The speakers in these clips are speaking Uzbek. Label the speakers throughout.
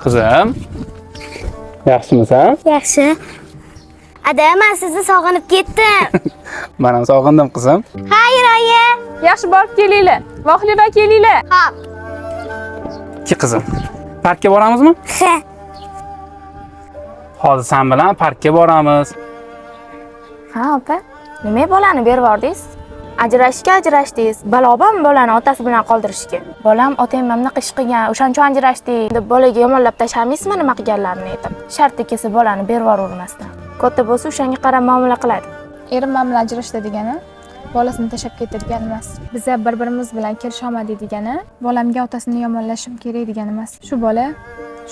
Speaker 1: Qizim, yaxshimisan?
Speaker 2: Yaxshi. Ada, men sizni sog'inib ketdim.
Speaker 1: Men ham sog'indim, qizim.
Speaker 2: Xayr, oyi.
Speaker 3: Yaxshi borib kelinglar. Vaqtida kelinglar.
Speaker 2: Xo'p.
Speaker 1: Ki qizim. Parkka boramizmi?
Speaker 2: Ha.
Speaker 1: Hozir sen bilan parkka boramiz.
Speaker 4: Ha, opa. Nima bolani berib yubordingiz? Ajrashishga ajrashdingiz. Balobami bolani otasi bilan qoldirishga? Bolam otang mana bunaqa ish qilgan, o'shaning uchun ajrashdik deb bolaga yomonlab tashlamaysizmi nima qilganlarini aytib. Sharti kelsa bolani berib yuboravermasdan. Katta bo'lsa o'shanga qarab muomala qiladi.
Speaker 5: Erim men bilan ajrashdi degani bolasini tashlab ketdi degani emas. Biza bir-birimiz bilan kelisha olmadik degani, bolamga otasini yomonlashim kerak degani emas. Shu bola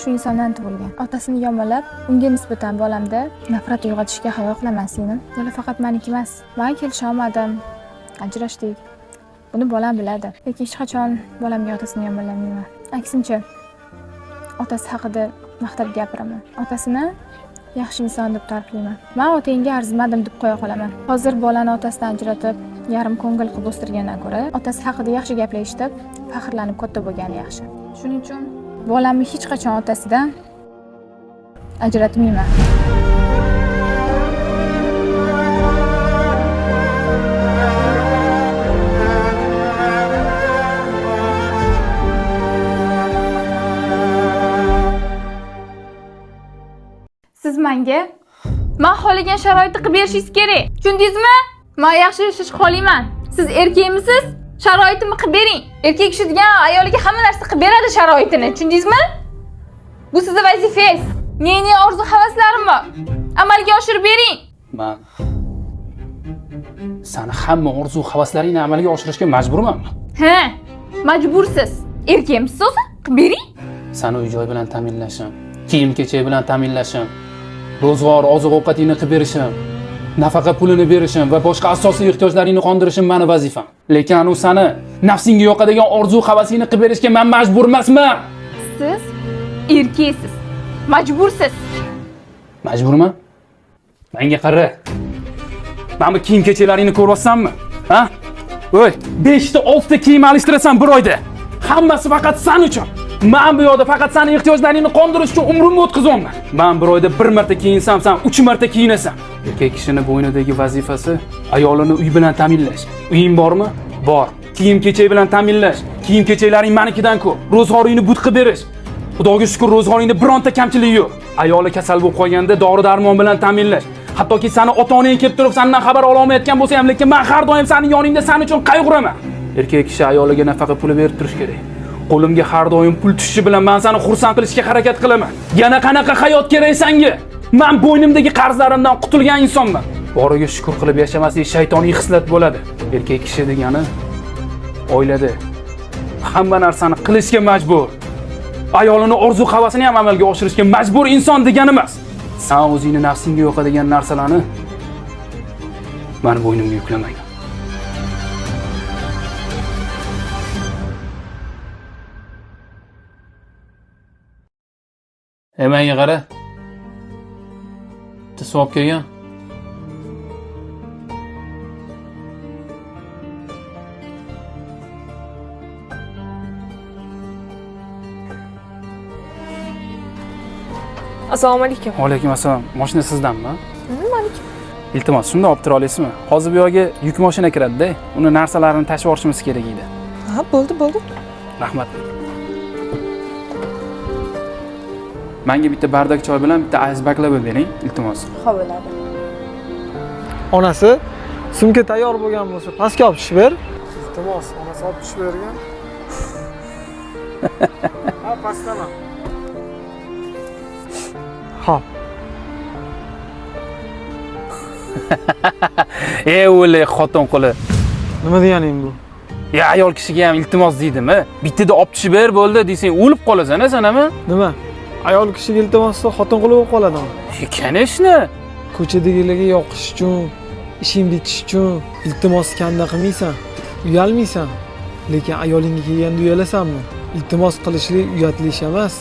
Speaker 5: shu insondan tug'ilgan. Otasini yomonlab, unga nisbatan bolamda nafrat uyg'otishga havo qilaman singlim. Bola faqat meniki emas. Men kelisha olmadim, ajrashdik. Buni bolam biladi. Lekin hech qachon bolamga otasini yomonlamayman. Aksincha, otasi haqida maqtab gapiraman. Otasini yaxshi inson deb ta'riflayman. Men otangga arzimadim deb qo'ya qolaman. Hozir bolani otasidan ajratib, yarim ko'ngil qilib o'stirgandan ko'ra, otasi haqida yaxshi gaplar eshitib, faxrlanib katta bo'lgani yaxshi. Shuning uchun bolamni hech qachon otasidan ajratmayman.
Speaker 3: Siz menga men xohlagan sharoitni qilib berishingiz kerak. Tushundingizmi? Men yaxshi yashashni xohlayman. Siz erkakmisiz? Sharoitimni qilib bering. Erkak kishi degan ayoliga hamma narsa qilib beradi sharoitini. Tushundingizmi? Bu sizning vazifangiz. Ne-ne orzu havaslarim bor. Amalga oshirib bering.
Speaker 1: Men sani hamma orzu havaslaringni amalga oshirishga majburmanmi?
Speaker 3: Ha, majbursiz. Erkakmisiz o'zi? Qilib bering.
Speaker 1: Sani uy-joy bilan ta'minlashim, kiyim-kechak bilan ta'minlashim, ro'zg'or, oziq-ovqatingni qilib berishim, nafaqa pulini berishim va boshqa asosiy ehtiyojlaringni qondirishim meni vazifam. Lekin u sani nafsingga yoqadigan orzu havasingni qilib berishga men majbur emasman.
Speaker 3: Siz erkaksiz. Majbursiz.
Speaker 1: Majburman? Menga qara. Mana bu kiyim-kechaklaringni ko'ryapsanmi? Ha? Voy, 5 ta 6 ta kiyim alishtirasan bir oyda. Hammasi faqat sen uchun. Men bu yoqda faqat seni ehtiyojlaringni qondirish uchun umrimni o'tkazyapman. Men bir oyda bir marta kiyinsam, sen 3 marta kiyinasan. Erkak kishini bo'ynidagi vazifasi ayolini uy bilan ta'minlash. Uying bormi? Bor. Kiyim-kechak bilan ta'minlash. Kiyim-kechaklaring menikidan ko'p. Ro'zg'oringni but qilib berish. Xudoga shukr, ro'zg'oringda bironta kamchiligi yo'q. Ayoli kasal bo'lib qolganda dori-darmon bilan ta'minlash. Hattoki seni ota-onang kelib turib sendan xabar ola olmayotgan bo'lsa ham, lekin men har doim sening yoningda sen uchun qayg'uraman. Erkak kishi ayoliga nafaqa puli berib turish kerak. Qo'limga har doim pul tushishi bilan men seni xursand qilishga harakat qilaman. Yana qanaqa hayot kerak senga? Men bo'ynimdagi qarzlarimdan qutulgan insonman. Boriga shukr qilib yashamaslik shaytoniy xislat bo'ladi. Erkak kishi degani oilada hamma narsani qilishga majbur. Ayolini orzu havasini ham amalga oshirishga majbur inson degani emas. Sen o'zingni nafsingga yoqadigan narsalarni meni bo'ynimga yuklamagin. Menga qara. Bitta suv olib kelgan.
Speaker 6: Assalomu alaykum.
Speaker 1: Va alaykum assalom. Mashina sizdanmi?
Speaker 6: Meniki.
Speaker 1: Iltimos, shunda olib tura olasizmi? Hozir bu yoqga yuk mashina kiradi-da, uni narsalarini tashib yuborishimiz kerak edi.
Speaker 6: Ha, bo'ldi, bo'ldi.
Speaker 1: Rahmat. Menga bitta bardak choy bilan bitta ayz baklava bering, iltimos.
Speaker 6: Xo'p, bo'ladi.
Speaker 7: Onasi, sumka tayyor bo'lgan bo'lsa, pastga olib tushib ber. Iltimos, onasi olib tushib bergan. Ha, pastdaman. Xo'p.
Speaker 1: Ey, o'lay xotin quli.
Speaker 7: Nima deganing bu?
Speaker 1: Ya ayol kishiga ham iltimos deydimi? Bittada olib tushib ber bo'ldi desang, o'lib qolasan, sen nima?
Speaker 7: Nima? Ayol kishiga iltimos qilsa xotin quli bo'lib qoladimi?
Speaker 1: Конечно.
Speaker 7: Ko'chadagilarga yoqish uchun, ishing bitish uchun iltimos kanda qilmaysan, uyalmaysan. Lekin ayolingga kelganda uyalasanmi? Iltimos qilishlik uyatli ish emas.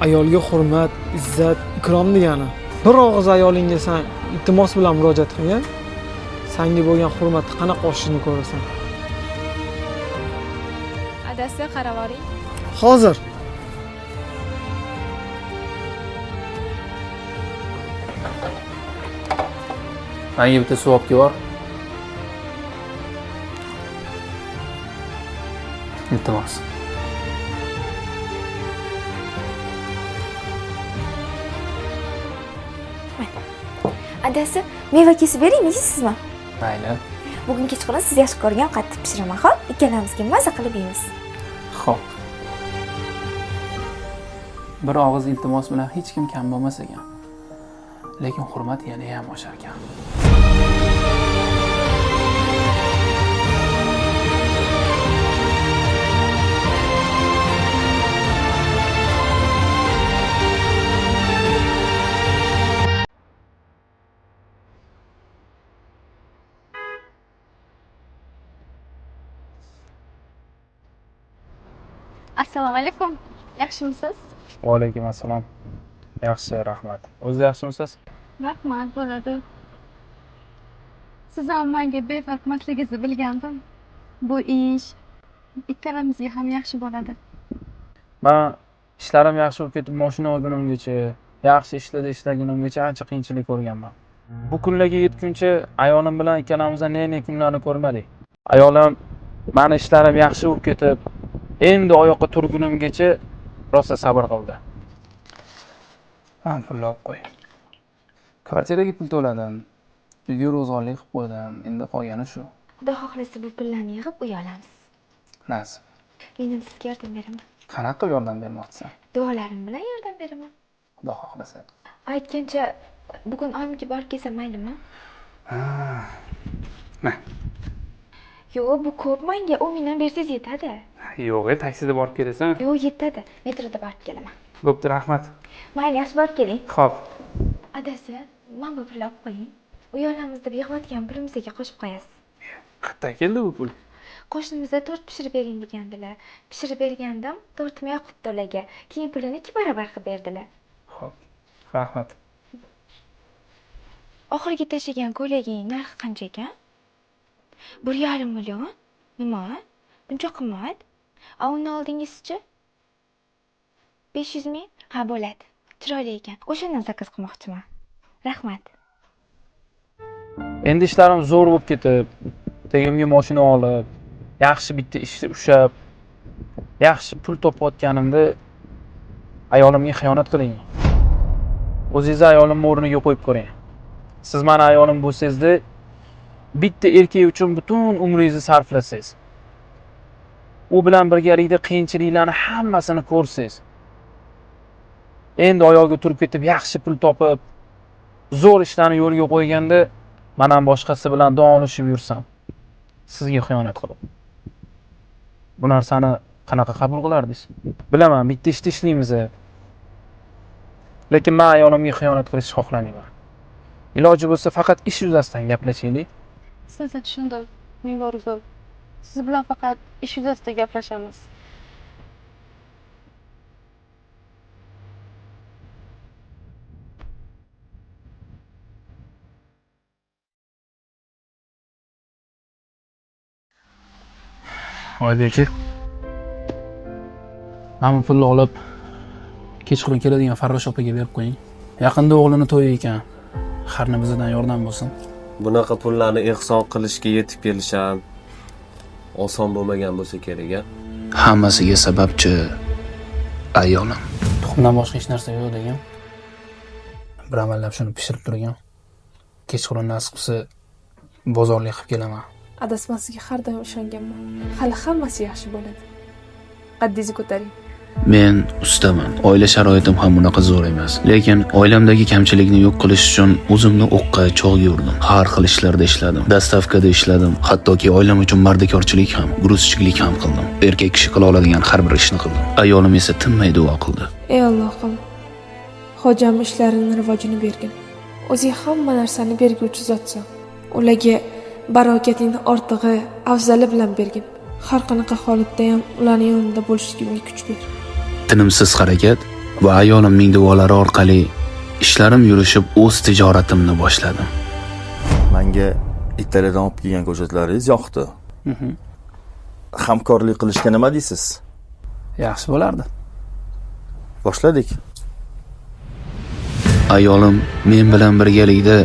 Speaker 7: Ayolga hurmat, izzat, ikrom degani. Bir og'iz ayolingga sen iltimos bilan murojaat qilgan, senga bo'lgan hurmatni qanaqa oshishini ko'rasan.
Speaker 5: Adasi, qaravoring.
Speaker 7: Hozir.
Speaker 1: Menga bitta suv olib kel. Iltimos.
Speaker 4: Adasi, meva kesib bering, yeysizmi?
Speaker 1: Mayli.
Speaker 4: Bugun kechqurun siz yaxshi ko'rgan ovqatni pishiraman, xo'p? Ikkalamizga maza qilib yeymiz.
Speaker 1: Xo'p. Bir og'iz iltimos bilan hech kim kam bo'lmas ekan. Lekin hurmat yana ham oshar ekan.
Speaker 3: Assalomu alaykum. Yaxshimisiz?
Speaker 1: Va alaykum assalom. Yaxshi, rahmat. O'zi yaxshimisiz?
Speaker 3: Rahmat, bo'ladi. Siz ham menga befarq emasligingizni bilgandim. Bu ish ikkalamizga ham yaxshi bo'ladi.
Speaker 1: Men ishlarim yaxshi bo'lib ketib, mashina olgunimgacha, yaxshi ishlarda ishlagunimgacha ancha qiyinchilik ko'rganman. Bu kunlarga yetguncha ayolim bilan ikkalamiz ne-ne kunlarni ko'rmadik. Ayolim mani ishlarim yaxshi bo'lib ketib, endi oyoqqa turgunimgacha rosa sabr qildi. Ha, pulni olib qo'y. Kvartiraga pul to'ladim. Uyga ro'zg'orlik qilib qo'ydim. Endi qolgani shu.
Speaker 4: Xudo xohlasa bu pullarni yig'ib uy olamiz.
Speaker 1: Nasib.
Speaker 4: Men ham sizga yordam beraman.
Speaker 1: Qanaqa qilib yordam bermoqchisan?
Speaker 4: Duolarim bilan yordam beraman.
Speaker 1: Xudo xohlasa.
Speaker 4: Aytgancha bugun oyimga borib kelsam maylimi?
Speaker 1: Ha. Ma.
Speaker 4: Yo'q, bu ko'p menga. 10 mingdan bersangiz yetadi.
Speaker 1: Yo'q, taksida borib kelasan.
Speaker 4: Yo'q, yetadi. Metroda borib kelaman.
Speaker 1: Bo'pti, rahmat.
Speaker 4: Mayli, yaxshi borib keling.
Speaker 1: Xo'p.
Speaker 4: Adasi, mana bu pulni olib qo'ying. Uy olamiz deb yig'ayotgan pulimizga qo'shib qo'yasiz.
Speaker 1: Qayerdan keldi bu pul?
Speaker 4: Qo'shnimizda tort pishirib bering degandilar. Pishirib bergandim, tortim yoqibdi ularga. Keyin pulini 2 barobar qilib berdilar.
Speaker 1: Xo'p. Rahmat.
Speaker 4: Oxirgi tashlagan ko'ylaging narxi qancha ekan? 1,5 million? Nima? Buncha qimmat? A undan oldingisichi? 500 ming? Ha, bo'ladi. Chiroyli ekan. O'shandan zakaz qilmoqchiman. Rahmat.
Speaker 1: Endi ishlarim zo'r bo'lib ketib, tegimga mashina olib, yaxshi bitta ishni ushlab, yaxshi pul topayotganimda ayolimga xiyonat qiling. O'zingizni ayolimni o'rniga qo'yib ko'ring. Siz meni ayolim bo'lsangizda, bitta erkak uchun butun umringizni sarflasangiz, u bilan birgalikda qiyinchiliklarni hammasini ko'rsangiz, endi oyog'iga turib ketib, yaxshi pul topib, zo'r ishlarni yo'lga qo'yganda, men ham boshqasi bilan donishib yursam, sizga xiyonat qilib. Bu narsani qanaqa qabul qilardingiz? Bilaman, bitta ishda ishlaymiz. Lekin men ayolimga xiyonat qilishni xohlamayman. Iloji bo'lsa faqat ish yuzasidan gaplashaylik.
Speaker 3: Sizni tushundim, ming bor uzr. Siz bilan faqat ish yuzasida gaplashamiz.
Speaker 1: Oybek aka, mana bu pulni olib kechqurun keladigan Farrosh opaga berib qo'ying. Yaqinda o'g'lini to'yi ekan. Harna bizdan yordam bo'lsin.
Speaker 8: Bunaqa pullarni ehson qilishga yetib kelish ham oson bo'lmagan bo'lsa kerak a.
Speaker 9: Hammasiga sababchi ayolim.
Speaker 1: Tuxumdan boshqa hech narsa yo'q degan. Bir amallab shuni pishirib turgan. Kechqurun nasib qilsa bozorlik qilib kelaman.
Speaker 6: Adasi, men sizga har doim ishonganman. Hali hammasi yaxshi bo'ladi. Qaddingizni ko'taring.
Speaker 9: Men ustaman. Oila sharoitim ham bunaqa zo'r emas. Lekin oilamdagi kamchilikni yo'q qilish uchun o'zimni o'qqa cho'g'ga urdim. Har xil ishlarda ishladim. Dastavkada ishladim. Hattoki oilam uchun mardikorchilik ham, gruzchilik ham qildim. Erkak kishi qila oladigan har bir ishni qildim. Ayolim esa tinmay duo qildi.
Speaker 6: Ey Allohim, xojam ishlarini rivojini bergin. O'zing hamma narsani berguvchi zotsan. Ularga barokatingni ortig'i, afzali bilan bergin. Har qanaqa holatda ham ularning yonida bo'lishligimga kuch ber.
Speaker 9: Tinimsiz harakat va ayolimning duolari orqali ishlarim yurishib, o'z tijoratimni boshladim.
Speaker 10: Menga Italiyadan olib kelgan ko'chatlaringiz yoqdi. Hamkorlik qilishga nima deysiz?
Speaker 1: Yaxshi bo'lardi.
Speaker 10: Boshladik.
Speaker 9: Ayolim men bilan birgalikda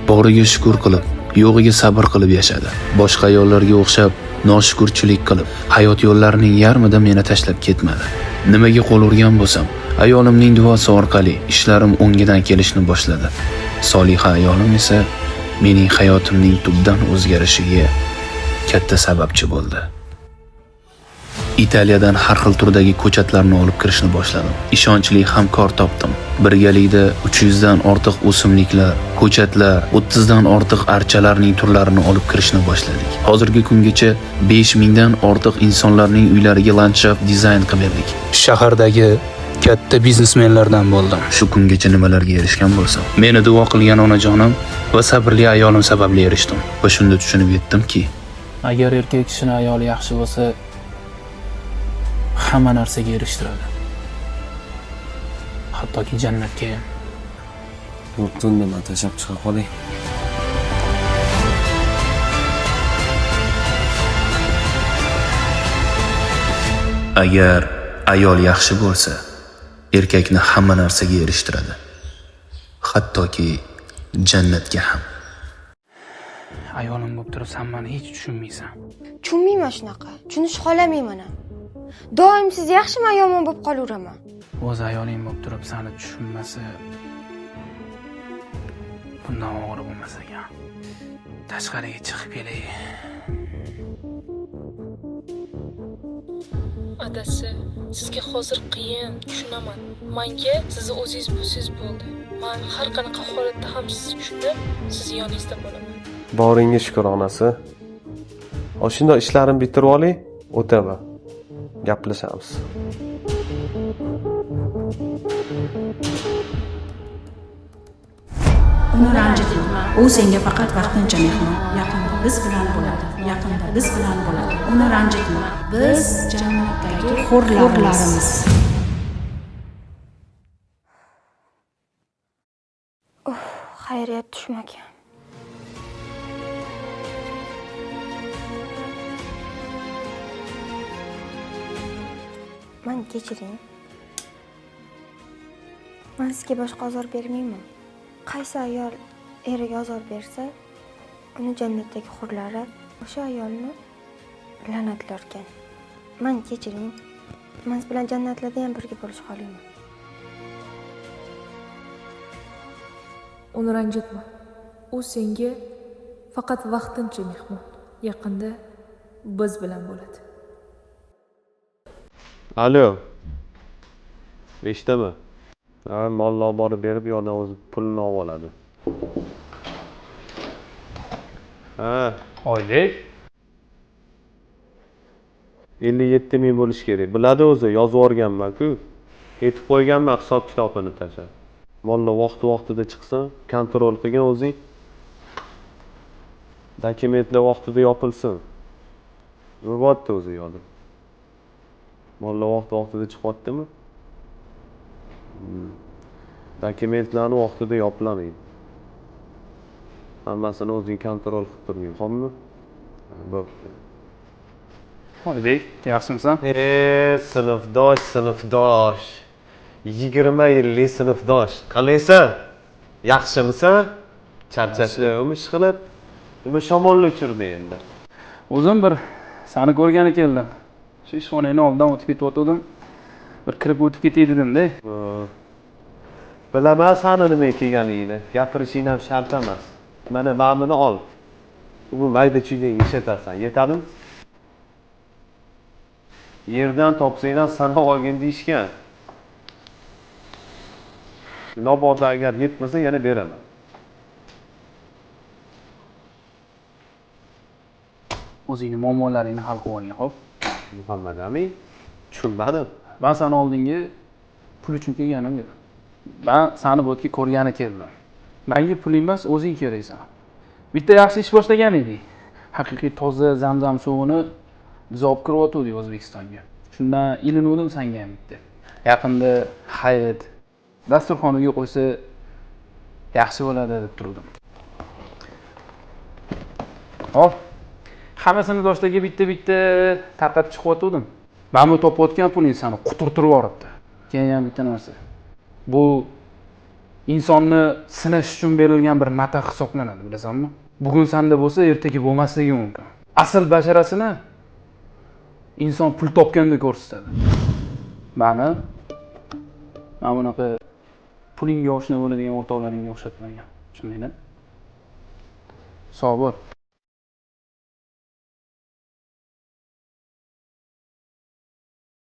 Speaker 9: boriga shukur qilib, yo'g'iga sabr qilib yashadi. Boshqa ayollarga o'xshab noshukurchilik qilib, hayot yo'llarining yarmida meni tashlab ketmadi. Nimaga qo'l urgan bo'lsam, ayolimning duosi orqali ishlarim o'ngidan kelishni boshladi. Soliha ayolim esa mening hayotimning tubdan o'zgarishiga katta sababchi bo'ldi. Italiyadan har xil turdagi ko'chatlarni olib kirishni boshladim. Ishonchli hamkor topdim. Birgalikda 300 dan ortiq o'simliklar, ko'chatlar, 30 dan ortiq archalarning turlarini olib kirishni boshladik. Hozirgi kungacha 5000 dan ortiq insonlarning uylariga landshaft dizayn qilib berdik. Shahardagi katta biznesmenlardan bo'ldim. Shu kungacha nimalarga erishgan bo'lsam, meni duo qilgan onajonim va sabrli ayolim sababli erishdim. Va shunda tushunib yetdimki,
Speaker 1: agar erkak kishini ayoli yaxshi bo'lsa, hamma narsaga erishtiradi. Hattoki jannatga ham.
Speaker 8: Bo'pti, unda man tashlab chiqa qolay.
Speaker 9: Agar ayol yaxshi bo'lsa, erkakni hamma narsaga erishtiradi. Hattoki jannatga ham.
Speaker 1: Ayolim bo'lib turib sen meni hech tushunmaysan.
Speaker 11: Tushunmayman shunaqa. Tushunish xohlamayman ham. Doim siz yaxshimi yomon bo'lib qolaveraman.
Speaker 1: O'z ayoling bo'lib turib seni tushunmasa, bundan og'ir bo'lmas ekan. Tashqariga chiqib kelay.
Speaker 6: Adasi, sizga hozir qiyin, tushunaman. Menga sizni o'zingiz bo'lsangiz bo'ldi. Men har qanaqa holatda ham sizni tushunib, sizni yoningizda bo'laman.
Speaker 8: Boringga shukr onasi. Shundoq ishlarimni bitirib olay, o'taman. Gaplashamiz.
Speaker 12: Uni ranjitma. U senga faqat vaqtincha mehmon. Yaqinda biz bilan bo'ladi. Yaqinda biz bilan bo'ladi. Uni ranjitma. Biz jannatdagi hurlarimiz.
Speaker 11: Xayriyat tushmagan. Mani kechiring. Men sizga boshqa ozor bermayman. Qaysi ayol eriga ozor bersa, uni jannatdagi hurlari o'sha ayolni la'natlar ekan. Mani kechiring. Men siz bilan jannatlarda ham birga bo'lishni xohlayman.
Speaker 6: Uni ranjitma. U senga faqat vaqtincha mehmon. Yaqinda biz bilan bo'ladi.
Speaker 8: Alo. Eshitaman. Ha, molni olib borib berib, yo'ldan o'zi pulini olib oladi. Ha,
Speaker 1: Oybek.
Speaker 8: 57 ming bo'lishi kerak. Biladi o'zi, yozib yuborganman-ku. Aytib qo'yganman hisob kitobini tashlab. Mollar vaqti-vaqtida chiqsin, kontrol qilgin o'zing. Dokumentlar vaqtida yopilsin. Nima bo'lyapti o'zi yo'lda? Mollar vaqti-vaqtida chiqyaptimi? Dokumentlarni vaqtida yoplamaydi. Hammasini o'zing kontrol qilib turgin, xo'pmi? Bo'pti.
Speaker 1: Oybek, yaxshimisan?
Speaker 8: Sinfdosh, sinfdosh. 20 yillik sinfdosh. Qalaysan? Yaxshimisan? Charchashmi ish qilib? Nima shamolni uchirdi endi?
Speaker 1: O'zim bir seni ko'rgani keldim. Shu ishxonangni oldidan o'tib ketayotgandim. Bir kirib o'tib ketay dedim-da.
Speaker 8: Bilaman seni nima kelganligini. Gapirishing ham shart emas. Mana buni ol. Bu mayda chuydaga ishlatasan. Yetadimi? Yerdan topsang ham sanab olgin deyishgan. Mabodo agar yetmasa yana beraman.
Speaker 1: O'zingni muammolaringni hal qilib olgin, xo'p?
Speaker 8: Muhammad Amin, tushunmadim.
Speaker 1: Men seni oldinga pul uchun kelganim yo'q. Men seni bu yerga ko'rgani keldim. Menga puling emas, o'zing keraksan. Bitta yaxshi ish boshlagan eding. Haqiqiy toza zamzam suvini biz olib kiryotgandik O'zbekistonga. Shundan ilinuvdim senga ham bitta. Yaqinda hayit dasturxoniga qo'ysa yaxshi bo'ladi deb turdim. Hop. Hammasini doshlarga bitta-bitta tarqatib chiqyotgandim. Mana bu topayotgan puling seni quturtirib yuboribdi. Keyin ham bitta narsa. Bu Insonni sinash uchun berilgan bir mata hisoblanadi, bilasanmi? Bugun sanda bo'lsa, ertaga bo'lmasligi mumkin. Asl basharasini inson pul topganda ko'rsatadi. Mani mana bunaqa pulingga oshna bo'ladigan o'rtoqlaringga o'xshatmagan. Tushundingmi? Sog' bo'l.